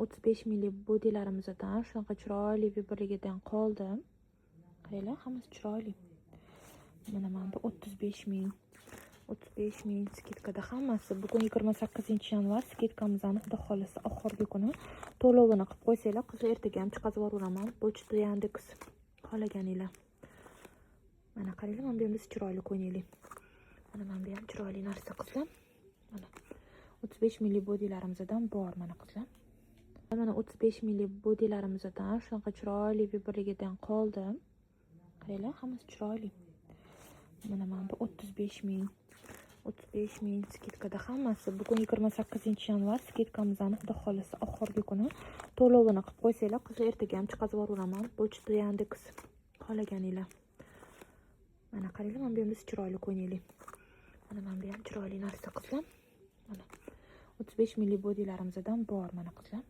35 minglik bodilarimizdan shunaqa chiroyli выбор ligidan qoldi. Qaranglar, hammasi chiroyli. Mana bu 35 ming. 35 ming скидка da hammasi. Bugun 28-yanvar, скидка mizni, xudo xohlasa, oxirgi kuni. To'lovini qilib qo'ysanglar, qizlar, ertaga ham chiqazib yuboraman. Pochta, Yandex, xohlaganinglar. Mana qaranglar, mana bu ham chiroyli ko'ylakli. Mana bu ham chiroyli narsa, qizlar. Mana 35 minglik bodilarimizdan bor, mana, qizlar. Mana 35 minglik bodilarimizdan shunaqa chiroyli выбор ligidan qoldi. Qaranglar, hammasi chiroyli. Mana bu 35 ming. 35 ming скидка da hammasi. Bugun 28-yanvar, скидка mizni, xudo xohlasa, oxirgi kuni. To'lovini qilib qo'ysanglar, qizlar, ertaga ham chiqazib yuboraman. Pochta, Yandex, xohlaganinglar. Mana qaranglar, mana bu ham chiroyli ko'ylakli. Mana bu ham chiroyli narsa, qizlar. Mana 35 minglik bodilarimizdan bor, mana, qizlar.